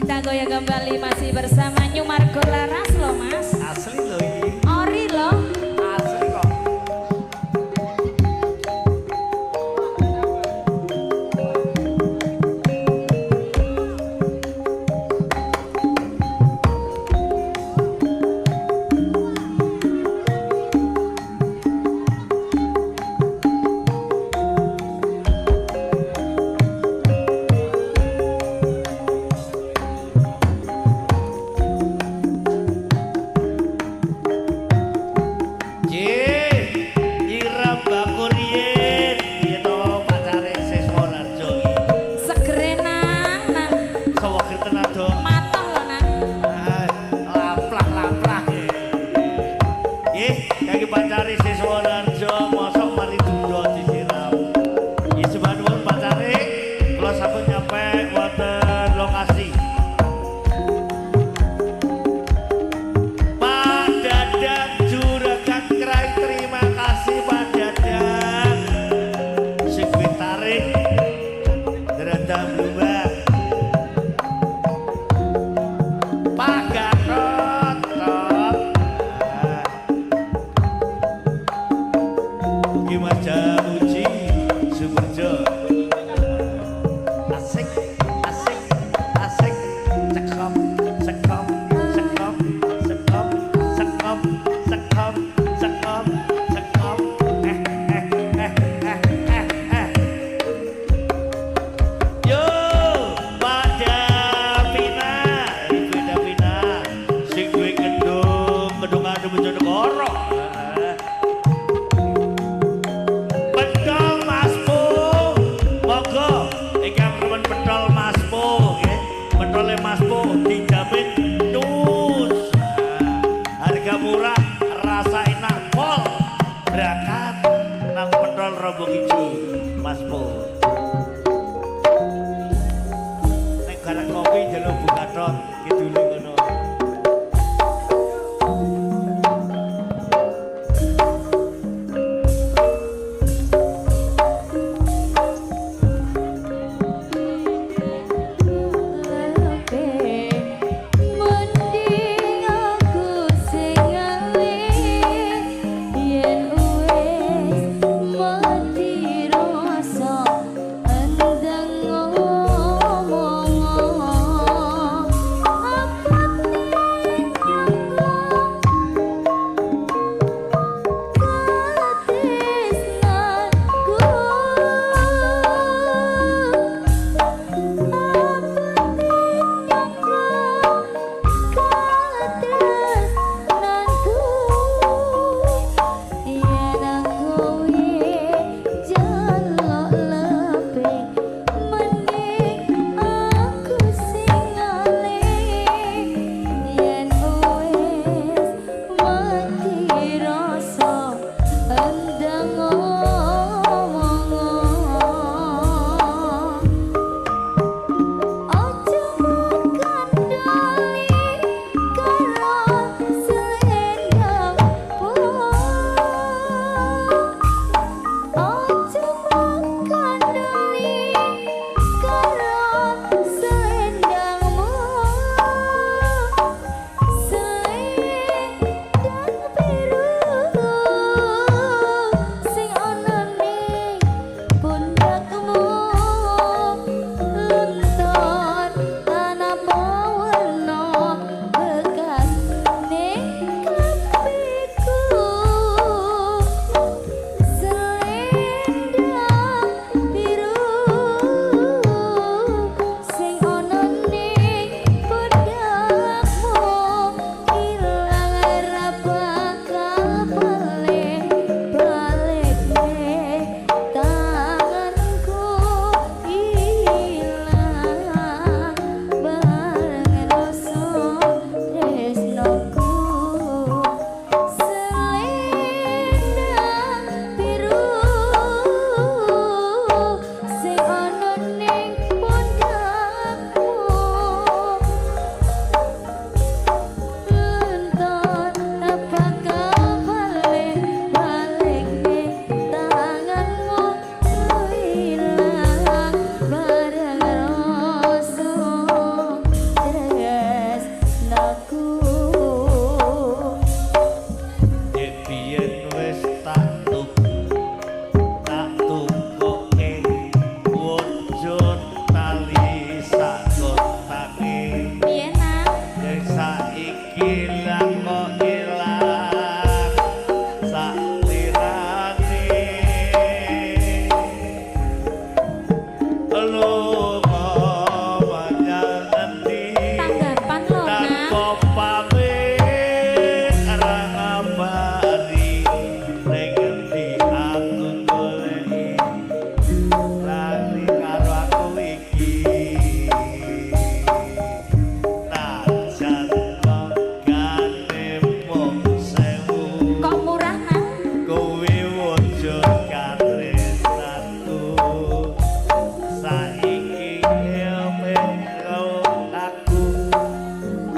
Kita goyang kembali masih bersama New Margo Laras loh Mas. Asli loh ini. Ori loh. Asli kok. Endang ngomong. Lunga menyang endi Tanggapan lho, Nang. Tanpa pamit ora ngabari ning endi aku goleki lali karo aku iki najan regane mung 1000 Kok murah, Nang? Kowe wujud katresnanku saiki karo aku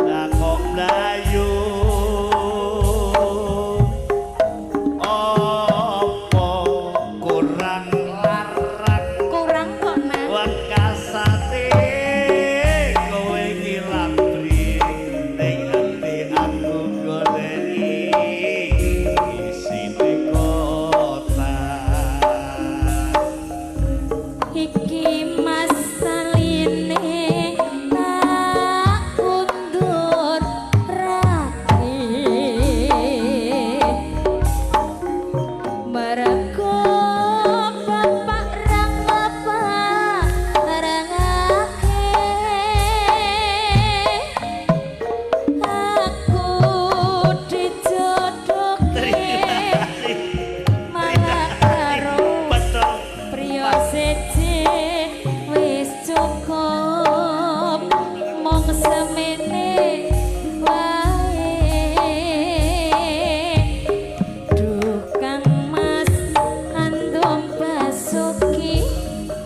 lah kok mlayu apa kurang larang Kurang kok, Nang. wekasate kowe iki labri ning ati aku goleki isine kota. Iki mas taline tak kundur rake mergo bapak ra ngeparengake aku dijodohke malah karo Betul. Priya siji wis cukup mung semene wae. Duh Kang Mas Andum Basuki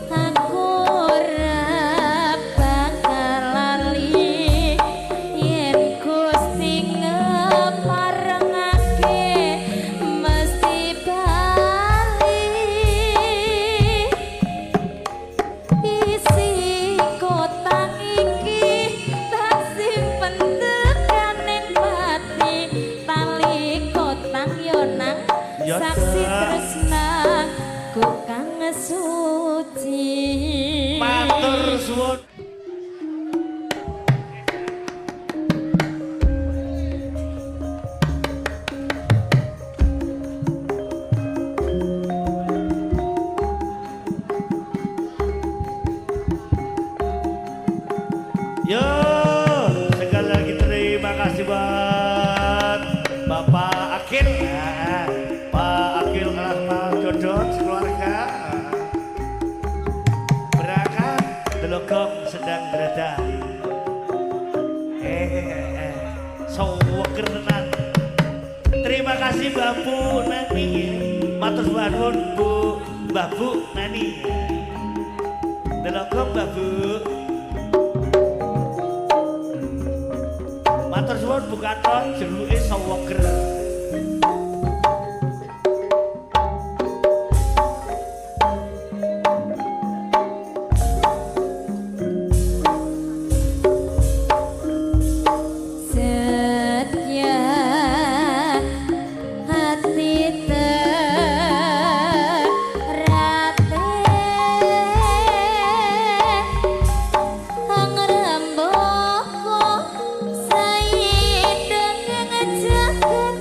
aku ora bakal lali yen Gusti ngeparengake mesti bali. Isi kotang iki tak simpen tekaning pati tali kotang yo nang Ya, saksi Cak. tresnaku kang suci. Matur suwun. Yo, sekali lagi terima kasih buat Bapak Akil. Nah, Pak Akil Rahmat Dodot sekeluarga. Berangkat Delogong sedang berada. Soweker tenan. Terima kasih Mbak Bu Nani. Matur suwun Bu Mbak Bu Nani. Delogong Mbak Bu. Matur suwun Bu Katon jeruke soweker. Setia hati terate angrembaka saindeng jagat.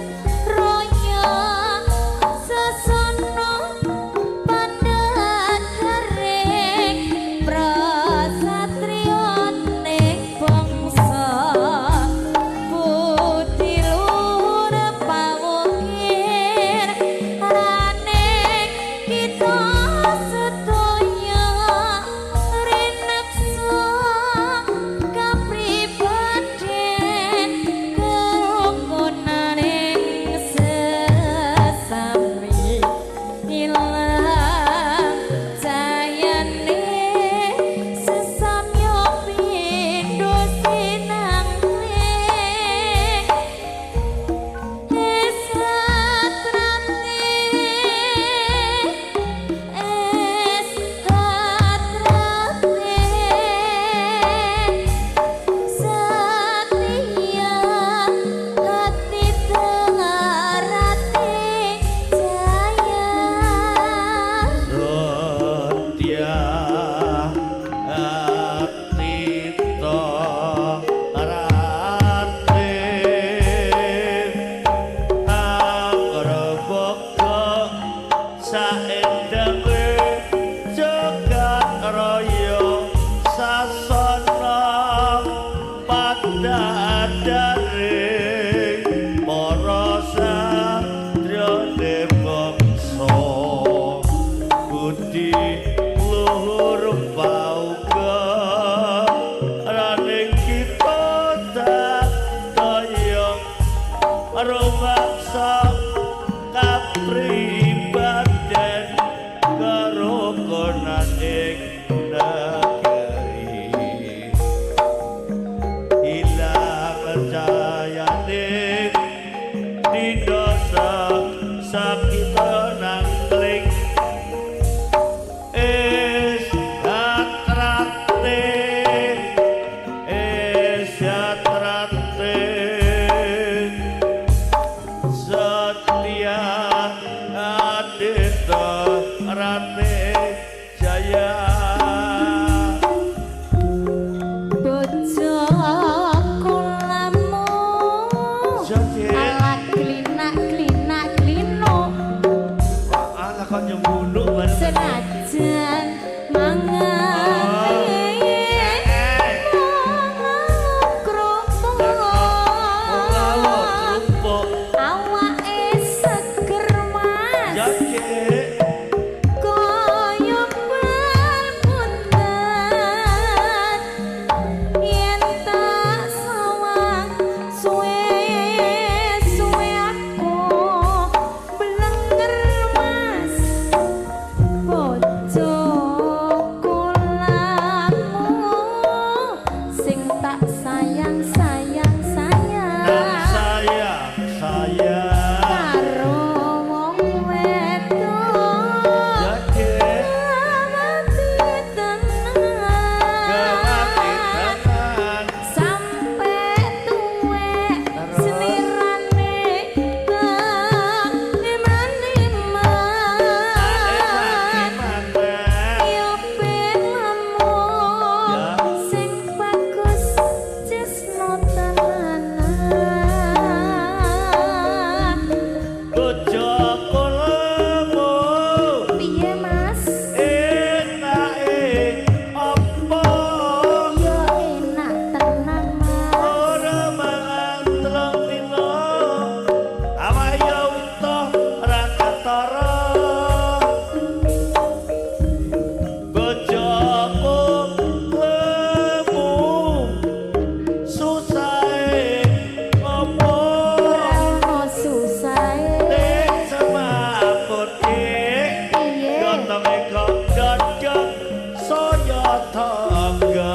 tangga.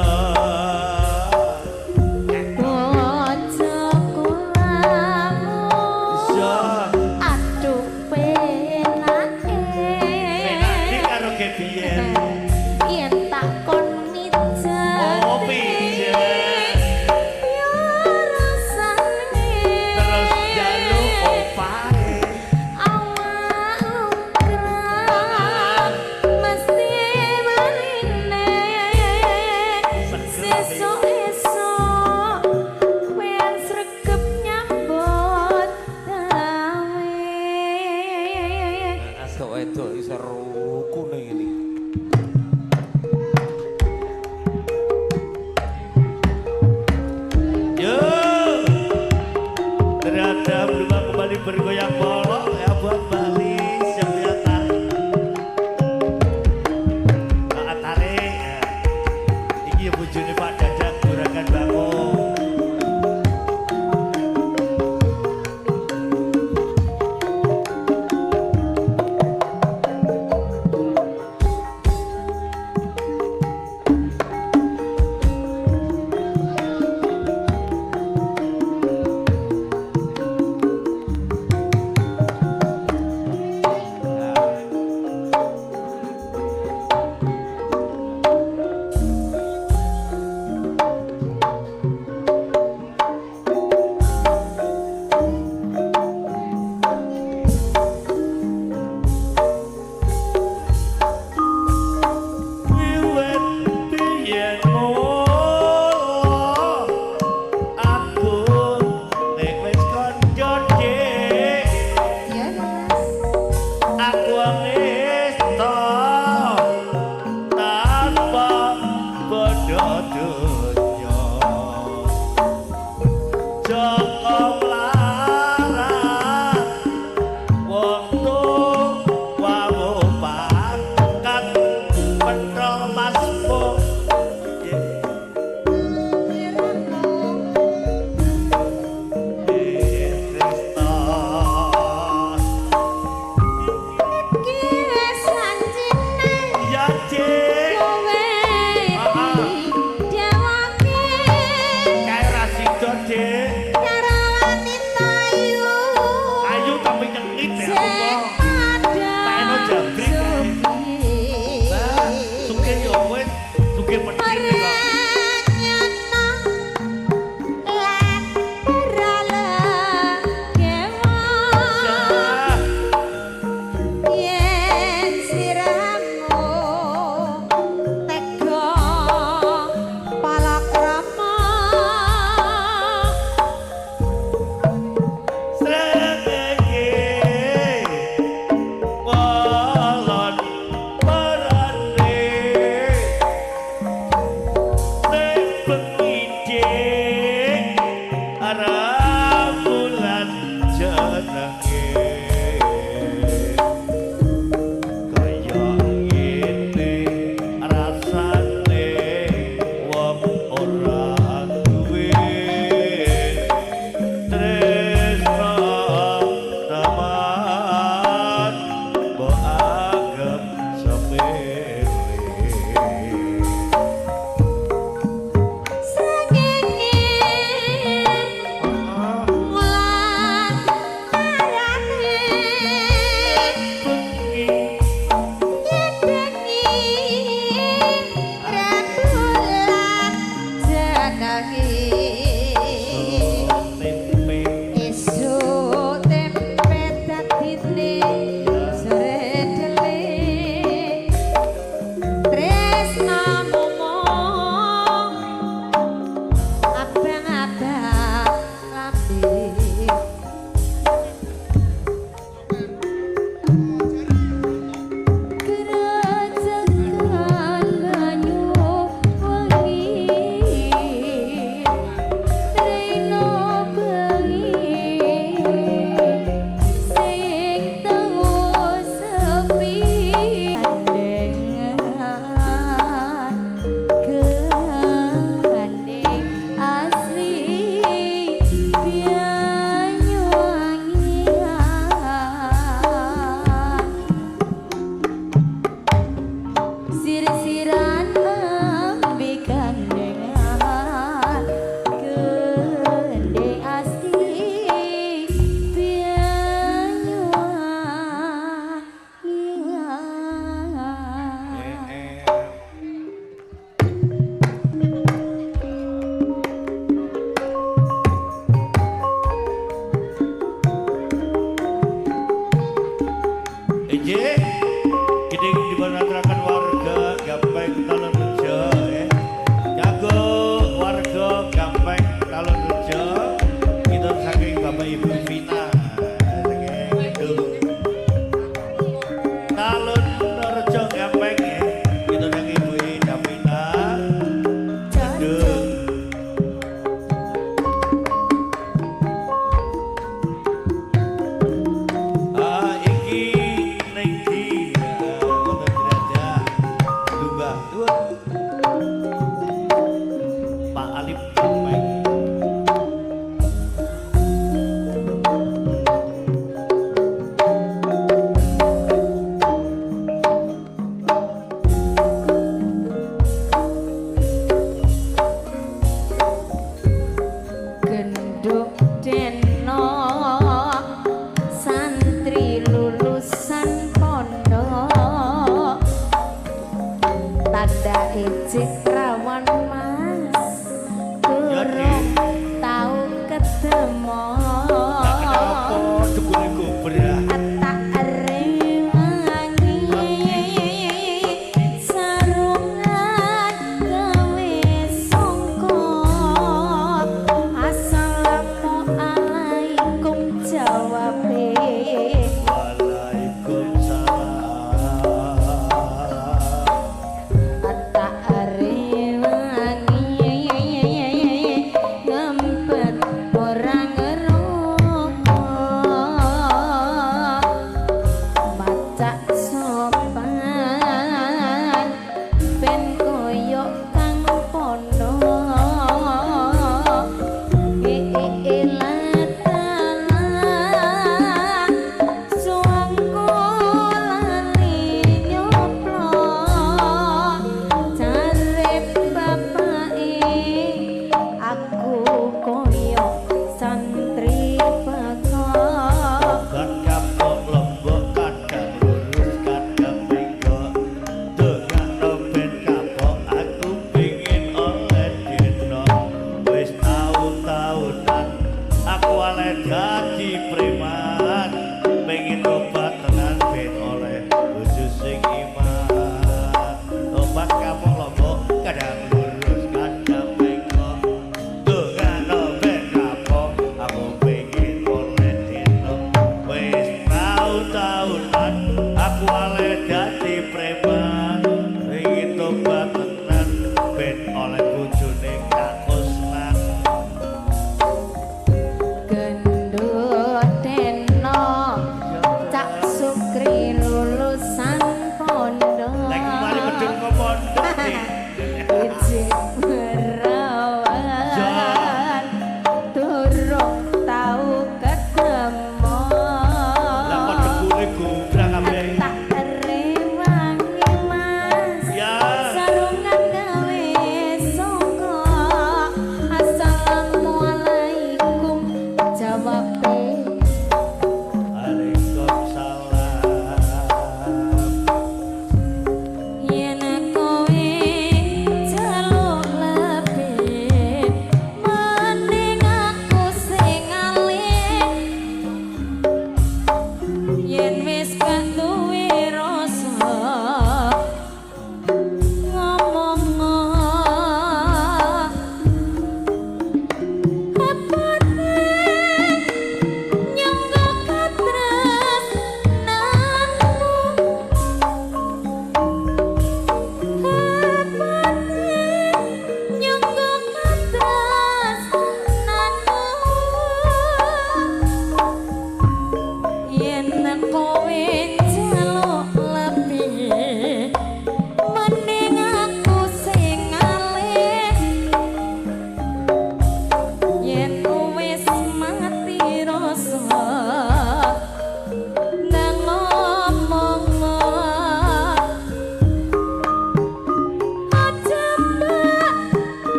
Bojoku lamun Iya. aduh penake. Penake karo gebiyen. Yen tak kon mijet. Oh, pijet. Ya rasane. Terus njaluk opahe. Awak lungkrah mesti marine. Pak Alif baik. Genduk deno santri lulusan pondok tanda ejek rawan mas durung tau ketemu. Tak kenapa dukune gobrah. Tak rewangi sarungan gawe songkok. Assalamualaikum jawabe. Waalaikumsalam. Tak rewangi ngempet ora.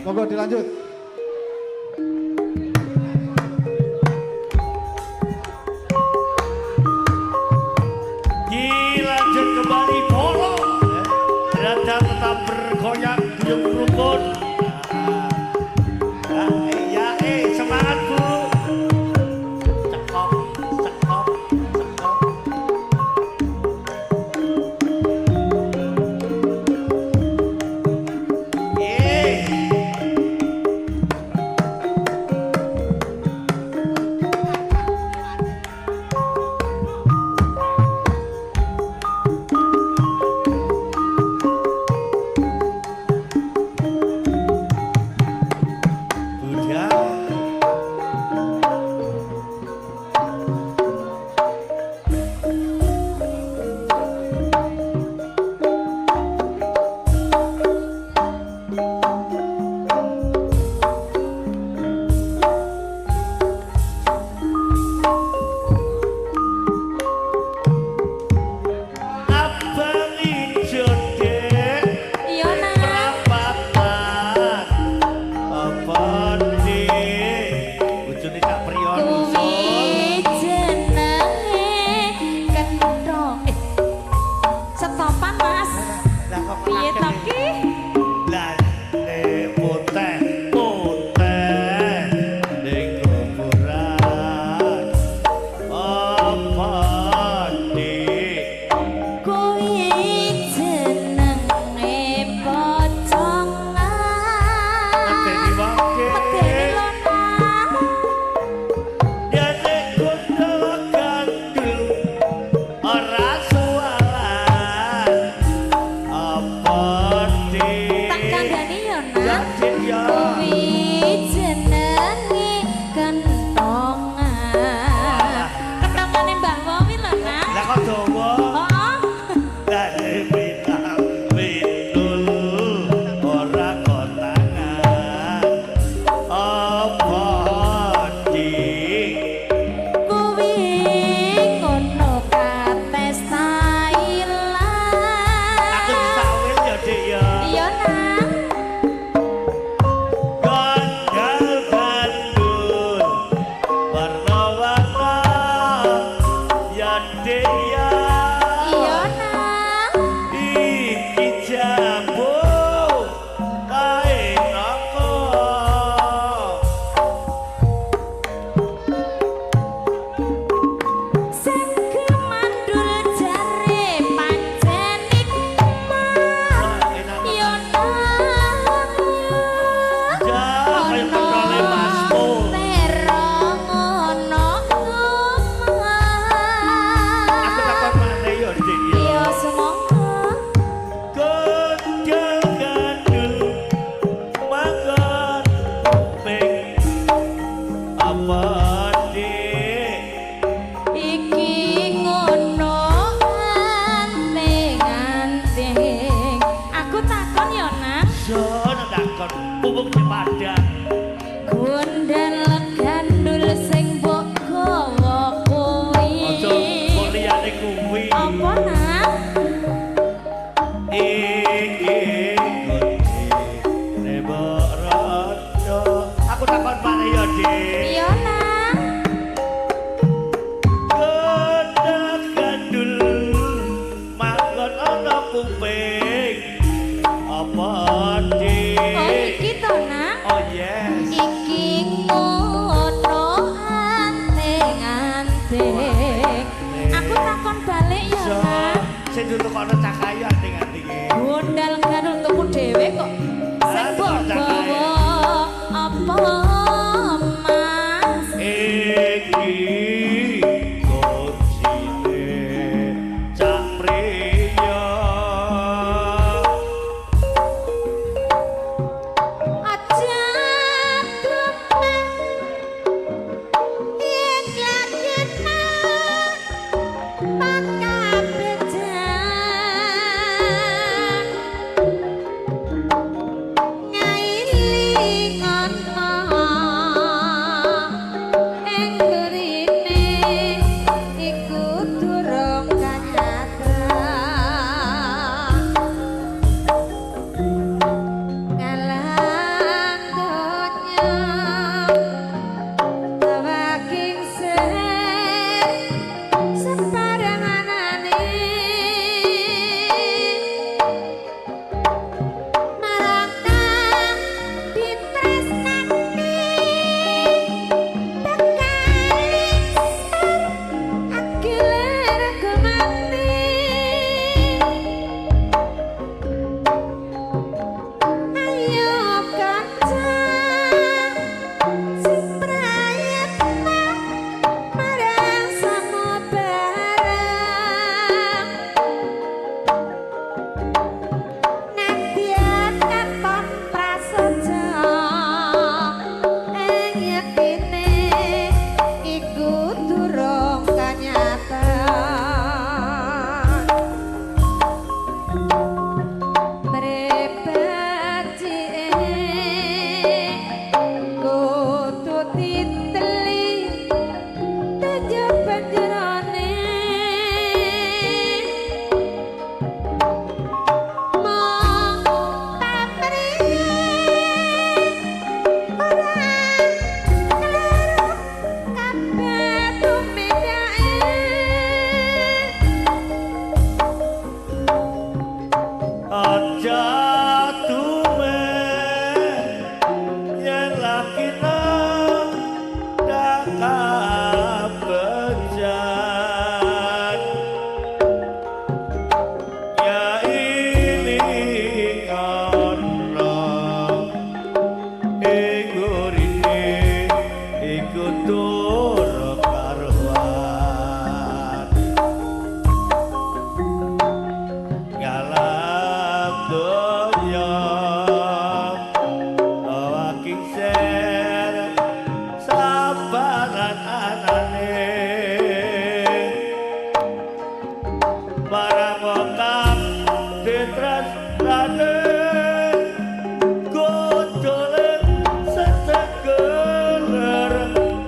Monggo dilanjut. Dilanjut kembali bolo. Ternyata tetap bergoyang guyub rukun. Ya, semangat Bu. Cekok, cekok, cekok. Ngaili Kang ditresnane godole setegeler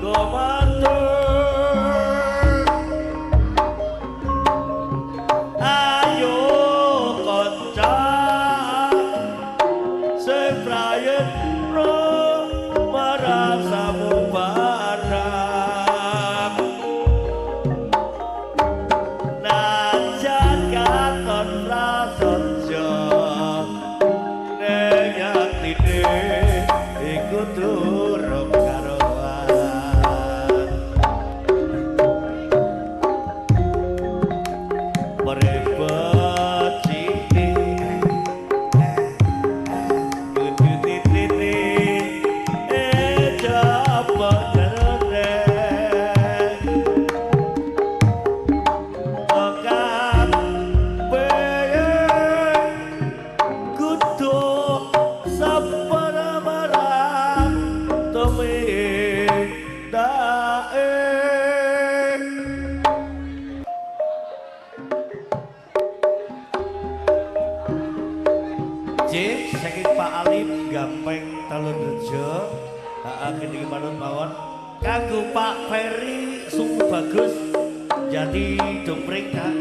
komandur. Ayo kanca sing prayitno marang samubarang. Najan katon prasaja ning atine iku durung karuan. Merebet sithik kudu titine coba jerene kudu sampara-marang tumindake. J saking Pak Alif Gampeng Talunrejo, heeh niki manut mawon kanggo Pak Ferry Subagus Jati Dumpring Kak.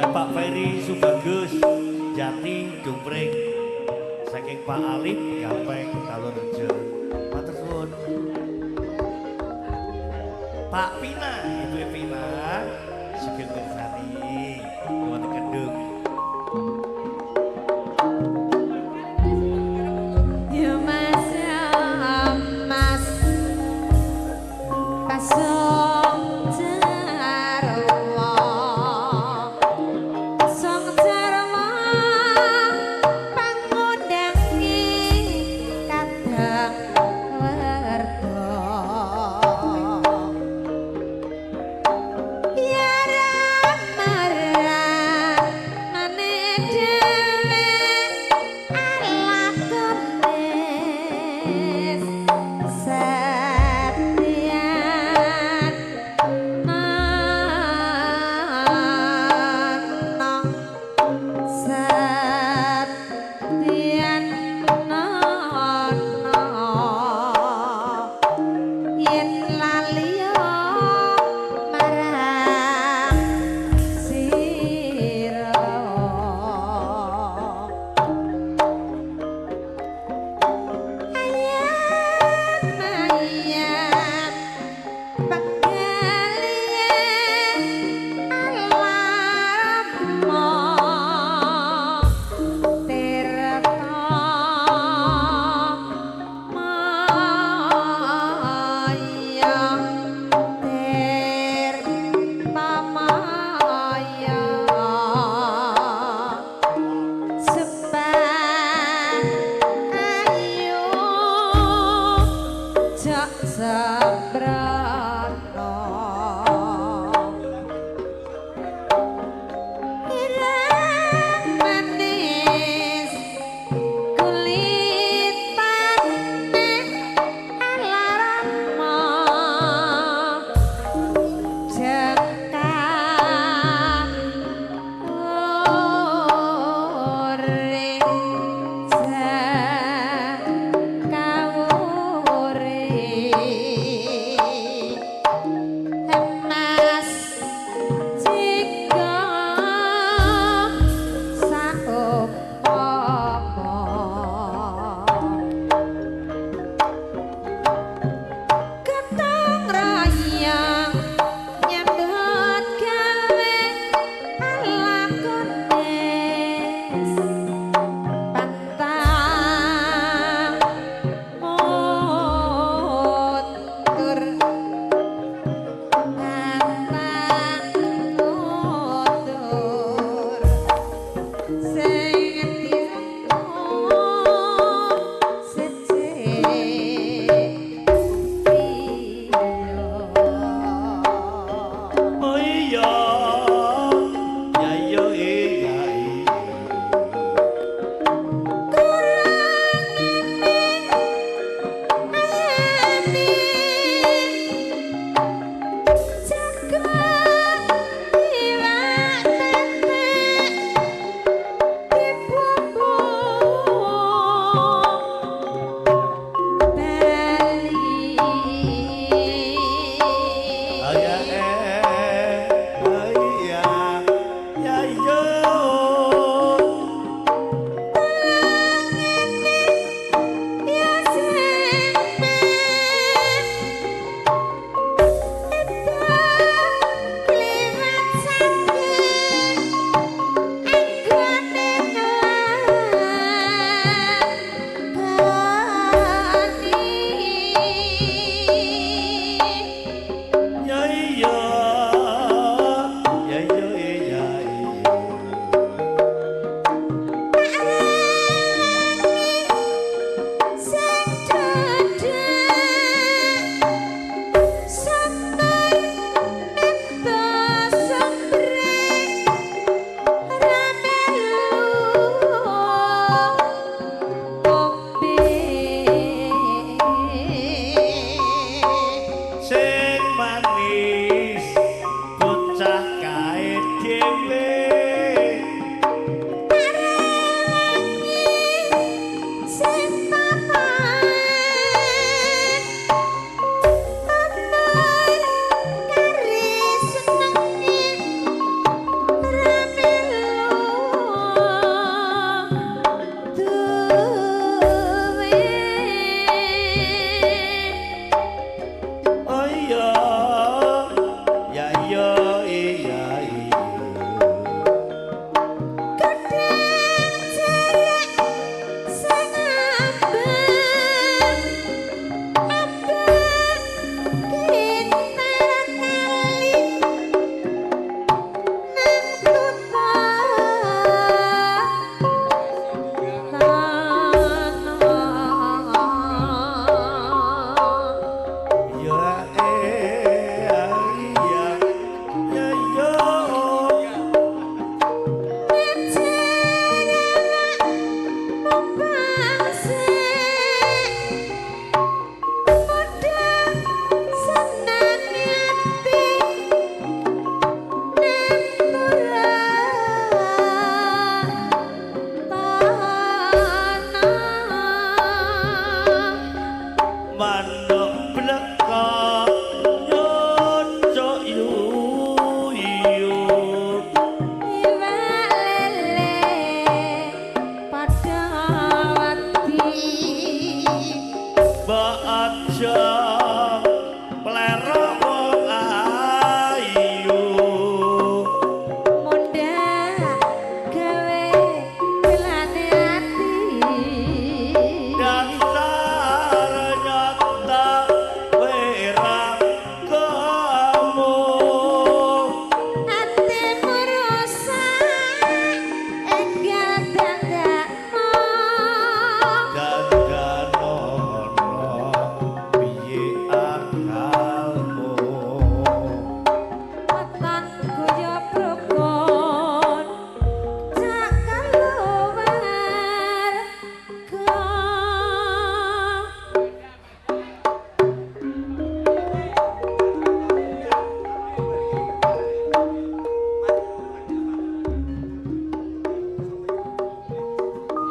Pak Ferry Subagus Jati Dumpring saking Pak Alif Gampeng Talunrejo. Matur suwun. Pak Pina, Ibu Pina sugeng mirsani wonten Kendung. Ya Mas, ya Mas, pasung jarwa, pasung jarwa pangundange kadang werda. Yen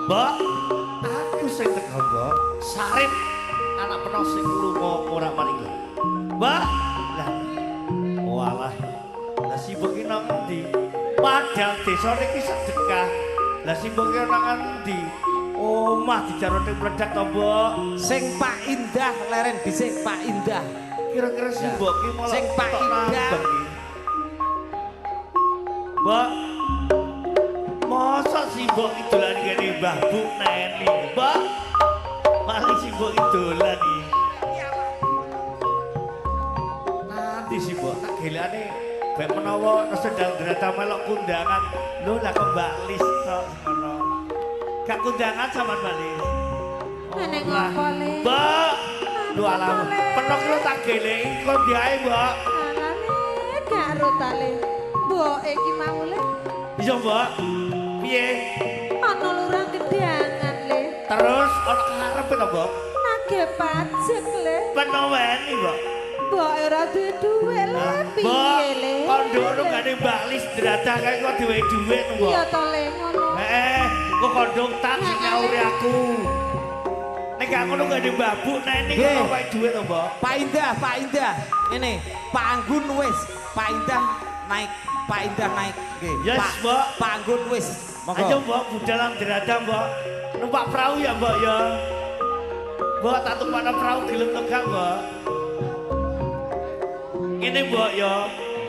Mbok, aku sing teko, Mbok. Sarip anak peno sing lunga ora maring. Mbak, lah. Walah. Lah sibuk ki nang endi? Padahal desa niki sedekah. Lah sibuk ki nang endi? Omah dijarone meledak to, Mbok. Sing Pak Indah leren dhisik Pak Indah. Kira-kira simbok ki malah sing Pak Indah. Mbok. Mosok simbok ki dolan kene Mbah Bu Neni. Mbak. Paling simbok ki dolan iki. Nanti simbok tak gelane bek menawa sedang drata melok kundangan. Lho lah kok Mbak Lis tok ngono. Gak kundangan sampean Mbak Lis. Neneng ngopo Le? Mbak. Lho alah penok lho tak geleki kon diae, Mbak. Alah Le, gak ro ta Le. Mbok iki mau Le. Iya, Mbak. Piye? Ana lurah gedangan Le. Terus ana karepe to, Mbok? Nagih pajak Le. Penoweni, Mbok. Mbok ora duwe dhuwit Le, piye Le? Kondo gane Mbak Lis dradah kae kok duwe dhuwit, Mbok. Iya to Le ngono. Heeh, kok kondo tak nyauri aku. Nek gak ngono gane Mbah Bu Neni kok wae dhuwit to, Mbok. Pak Indah, Pak Indah. Ngene, Pak Anggun wis, Pak Indah naik Pak Indah naik. Nggih. Yes, Pak, Mbok. Panggon wis. Monggo. Ayo Mbok budal nang derada Mbok. Numpak perahu ya Mbok ya. Mbok tak tumpakno perahu gelem to gak Mbok? Ngene Mbok ya.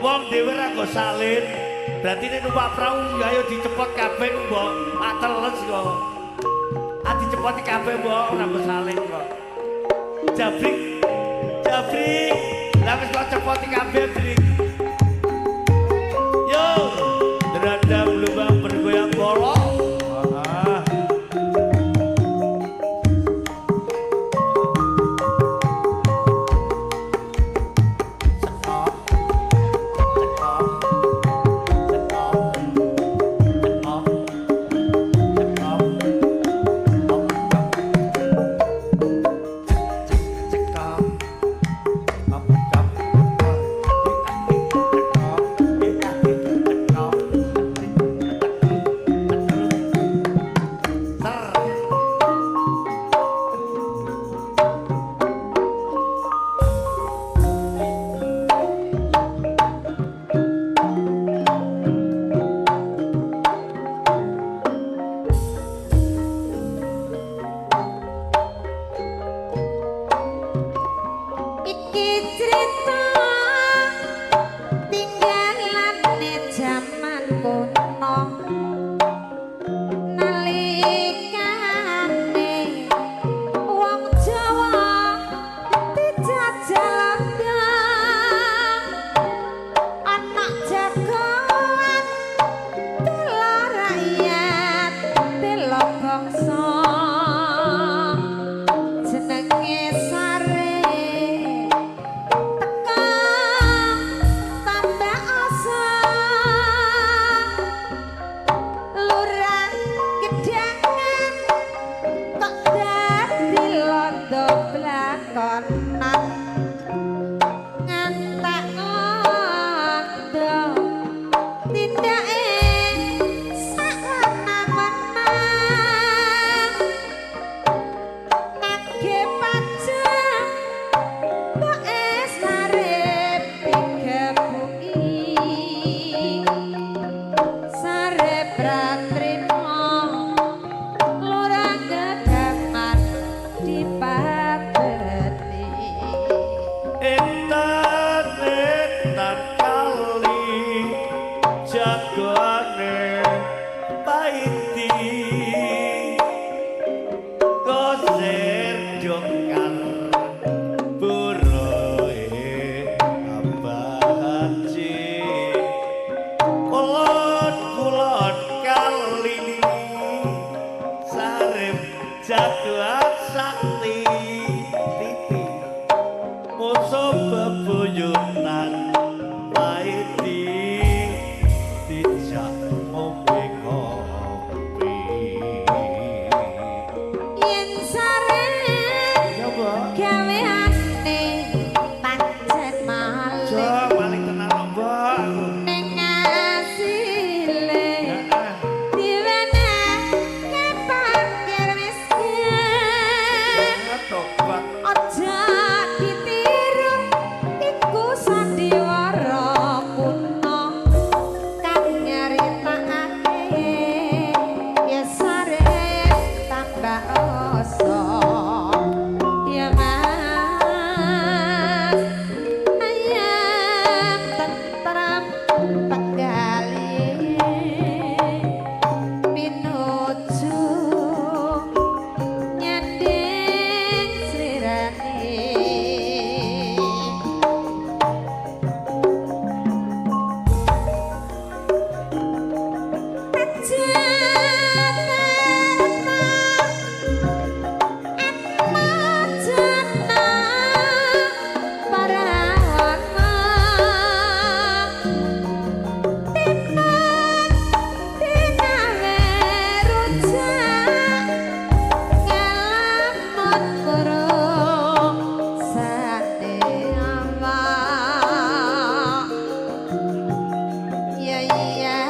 Wong dhewe ra nggo salin. Berarti nek numpak perahu ya ayo dicepot kabeh Mbok. Tak teles kok. Ah dicepoti kabeh Mbok ora nggo salin kok. Jabrik. Jabrik. Lah wis kok cepoti kabeh Brik. Yo, derada lubang bergoyang bolong. Ah. Sekop. Sekop. Sekop. Sekop. Sekop. Sekop. Sekop. Sekop. Iki cerita tinggalane jaman kuno nalikane wong Jawa dijajah Londo anak jagoan telo rakyat telo bangsa jenenge Sare teka tambah asa lurah gedangan kok dadi londo blakonan ngantak londo tindake sak lanang-lanang nagih pajak mbok es sarep digebuki sarep ra trimo lurah gedangan dipateni. Etan etan kali jagoane paiti koser jongkar buroe abaji kulon kulon kali sarep jagoan sakti titi musuh bebuyutan paiti dijak ngombe kopi. Yen sarep Ya Mbok. gaweane pancen maling Jo paling tenan Mbok. ning asile Heeh. diwenehke pakir miskin. Tobat. Aja ditiru iku sandiwara kuno kang nyeritakake ya sarep tambah rasa ya Mas ayam tentram penggali pinuju nyanding slirane. Ya iya.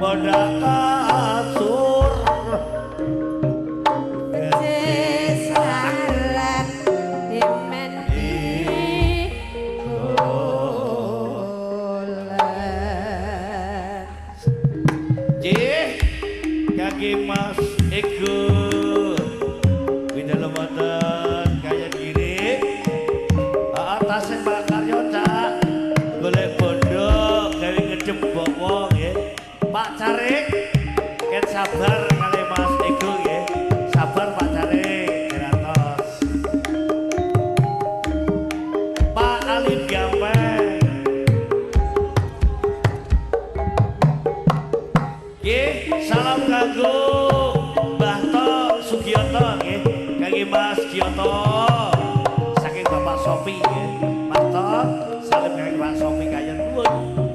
Bodak kasur Jesaran imen golek. Nggih, kangge Mas Ego widalem wonten kaya giri. Heeh, tasih makarya Cak. Golek bondo gawe ngedep bawa nggih. Pak Carik, ken sabar kali Mas Ego nggih. Sabar Pak Carik, geratos. Pak Alif Gampeng. Nggih, salam kanggo Mbah To Sugioto nggih, kangge Mas Gioto saking Bapak Sopi nggih. Mas To, salam kangge Pak Sopi kayen nuwun.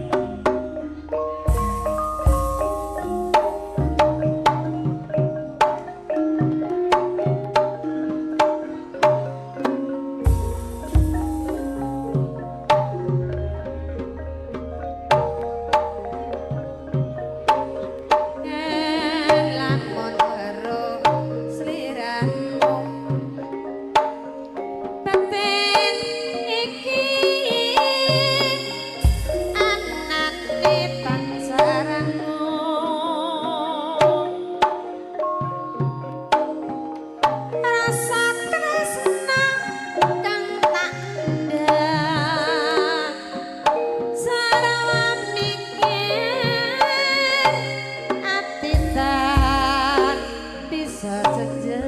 Lamun weruh sliramu batin iki anane pancaranmu rasa tresna kang tak ndang sarawa mikir ati tan bisa jejem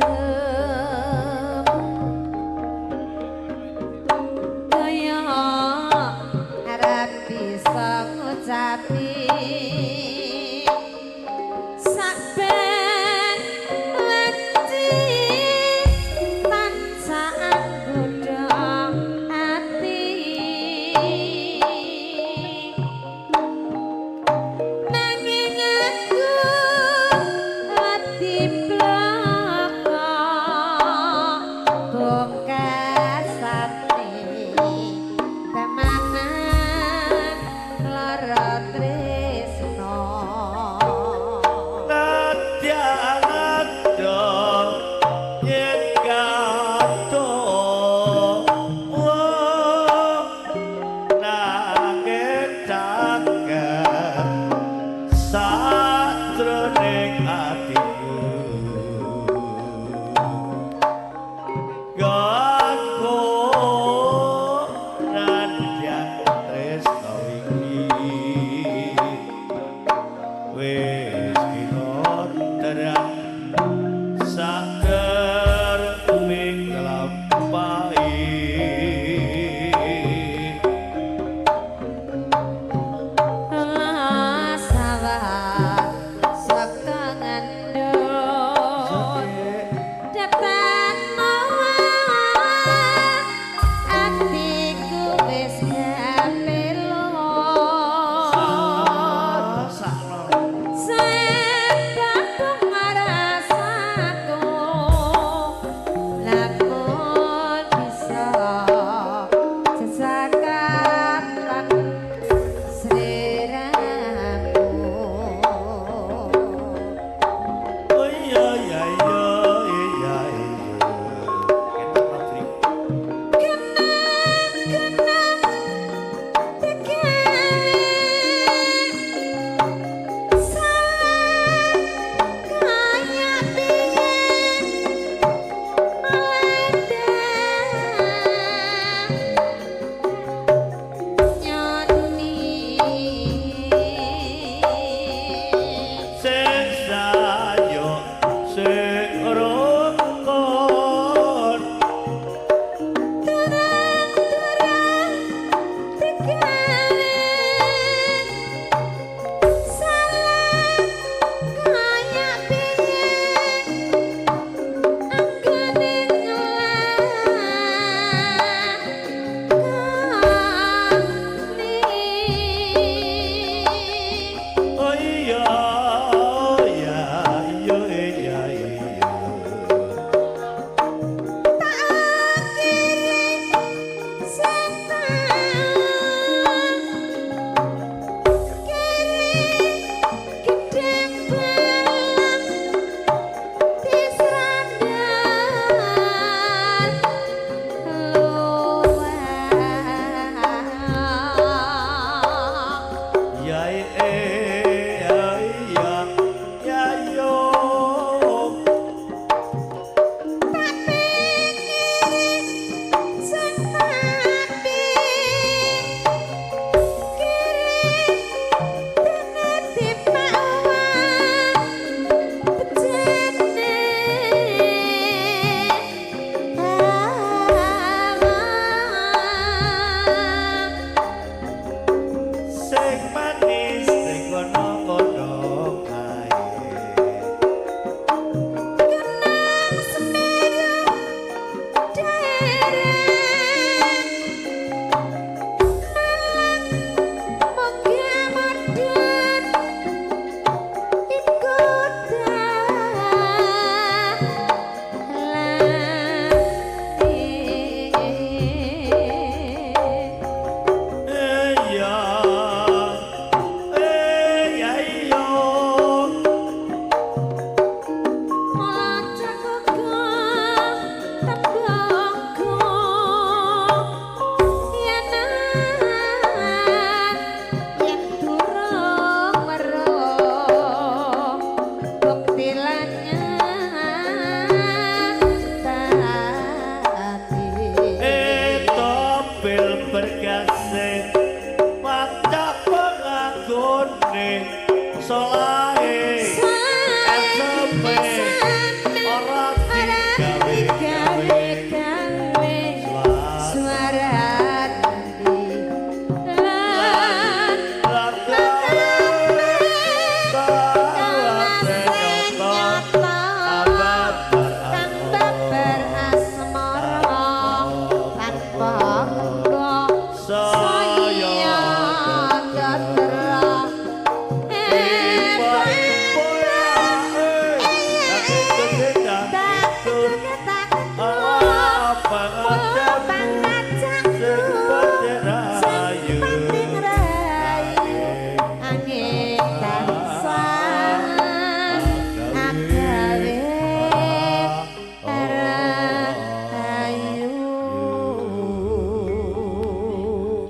kaya arep bisa ngucapi saben wedi tansah anggoda ati nanging aku wedi blaka bongkasane temanan lara tresno. Nadyan ado yen kato nanging caket sajroning atiku Ganku nadyan tresno iki wis kira terang.